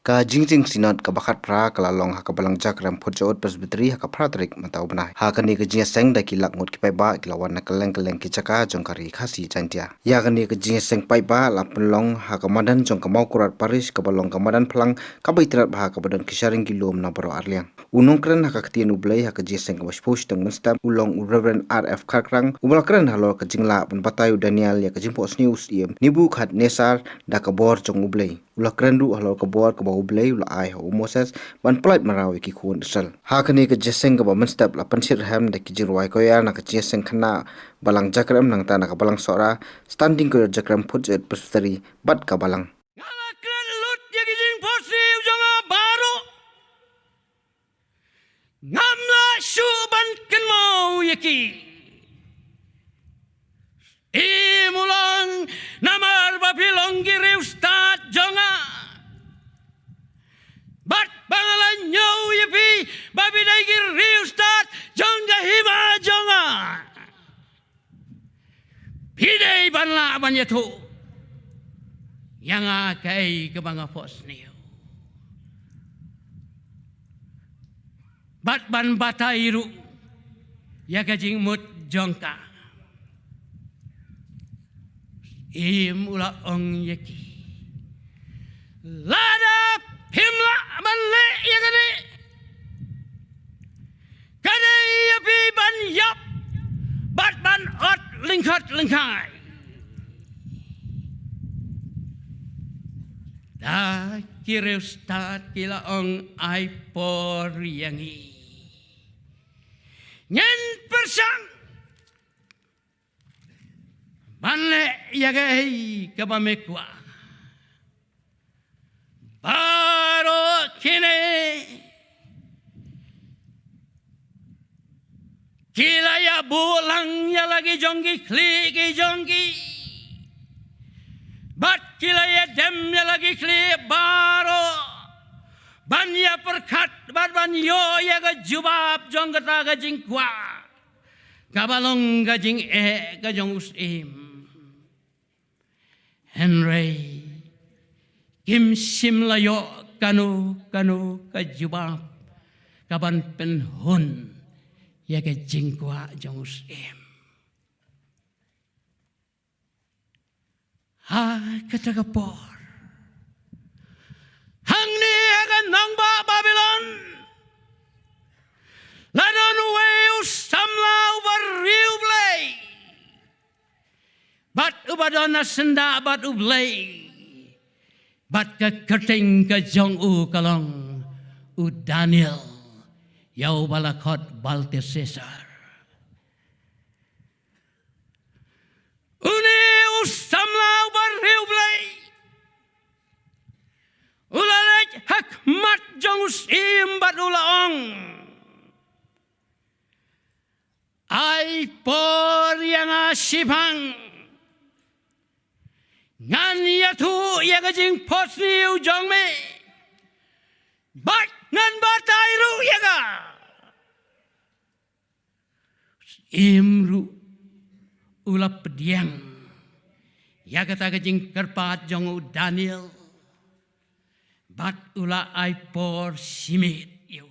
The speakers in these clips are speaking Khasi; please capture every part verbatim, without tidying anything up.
Ka jingjing Synod kaba khatphra ka la long ha ka Balang Jakrem Phutjaud Presbytery ha ka phra tarik mynta u bnai. Ha kane ka jingïaseng da ki lak ngut ki paidbah ki la wan na kylleng kylleng ki jaka jong ka Ri Khasi Jaintia. Ïa kane ka jingïaseng paidbah la pynlong ha ka madan jong ka Mawkyrwat Parish kaba long ka madan phlang kaba itynnad bha kaba don ki sharing ki lum na baroh arliang. U nongkren ha ka ktien U Blei ha ka jingïaseng kaba shiphew shiteng mynstep u long u Reverend R F Kharkrang, uba la kren halor ka jinglah ban batai u Daniel ïa ka jingphohsniew u syiem Nebukhadnessar da ka bor jong U Blei. U la kren ruh halor ka bor kaba U Blei u la ai ha u Moses ban pyllait mraw ïa ki khun Israel. Ha kane ka jingïaseng kaba mynstep la pynshit rhem da ki jingrwai choir na ka jingïaseng khynnah Balang Jakrem nangta na ka Balang Sohra, Standing Choir Jakrem Phutjaud Presbytery bad ka Balang. Nga la kren lut ïa ki jingphohsniew jong nga baroh. Ngam lah shuh ban kynmaw ïa ki. Im u long namar ba phi long ki riewstad jong nga. Bad ba nga la ñiew ïa phi ba phi dei ki riewstad jong ka hima jong nga. Phi dei ban lah ban ïathuh ïa nga kaei kaba nga phohsniew bad ban batai ruh ïa ka jingmut jong ka. Im u la ong ïa ki, lada phim lah ban leh ïa kane, ka dei ïa phi ban ïap bad ban ot lyngkot lyngkhai. Da ki riewstad ki la ong, ai por ïa ngi. Ngin pyrshang ban leh ïa kaei kaba me kwah. Baroh kine ki la ïa buh lang ïa la ki jong ki khlieh ki jong ki. Bad ki la ïa dem ïa la ki khlieh baroh ban ïa pyrkhat bad ban ïoh ïa ka jubab jong kata ka jingkwah kaba long ka jingeh ka jong u syiem. Hynrei kim shym la ïoh kano kano ka jubab kaban pynhun ïa ka jingkwah jong u syiem. Ha kata ka por, hangne ha ka nongbah Babilon la don uwei u samla uba riewblei bad uba don na syndah bad U Blei bad ka kyrteng ka jong u ka long u Daniel, ïa uba la khot Belteshazzar. Une u samla uba riewblei u la leit ha khmat jong u syiem bad u la ong, ai por ïa nga shiphang, ngan ïathuh ïa ka jingphohsniew jong me bad ngan batai ruh ïa ka. Im ruh u la pdiang ïa kata ka jingkyrpad jong u Daniel bad u la ai por shimet ïa u.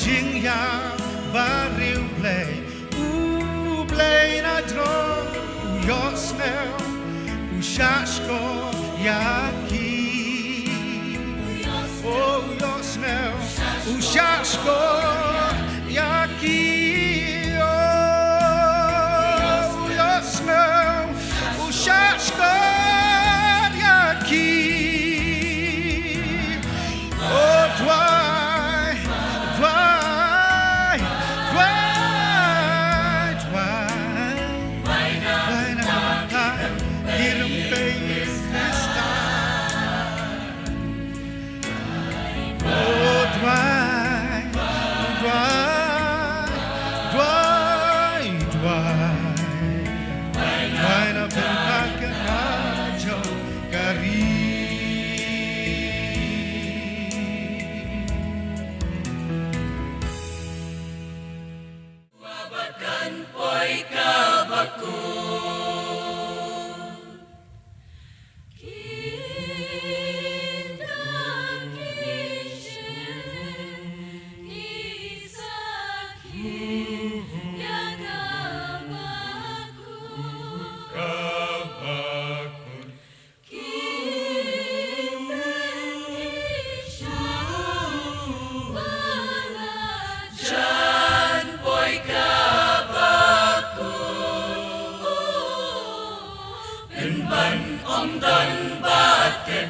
Jingïaid ba riewblei, U Blei na jrong u ïohsngew, u shahshkor ïa ki. O u ïohsngew, u shahshkor ïa ki. O u ïohsngew, u shahshkor ïa ki. O duwai, duwai, duwai, duwai. Duwai na ka bynta ki rympei Khrista. O duwai, duwai, duwai, duwai. Duwai na bynta ka Rajong ka ri. Ba kan poi kaba kut. Ki dang ki shem ki sakhi ïa kaba kut. Kaba kut. Pynban ym don ba tip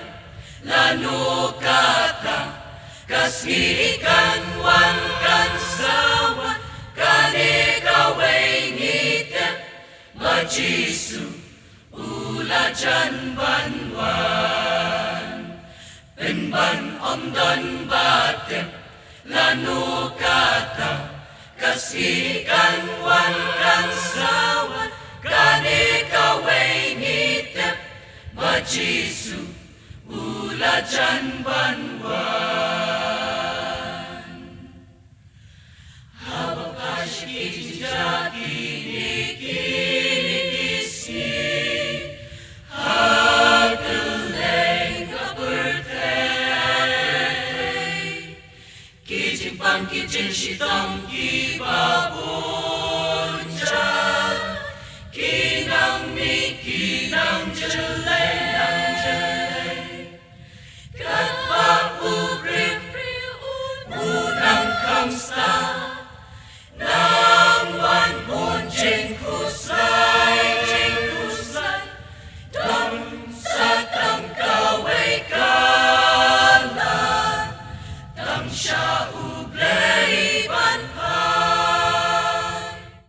lano kata, ka sngi kan wan kan sa wan, kane kawei ngi tip, ba Jisu u la jan ban wan. Pynban ym don ba tip lano kata, ka sngi kan wan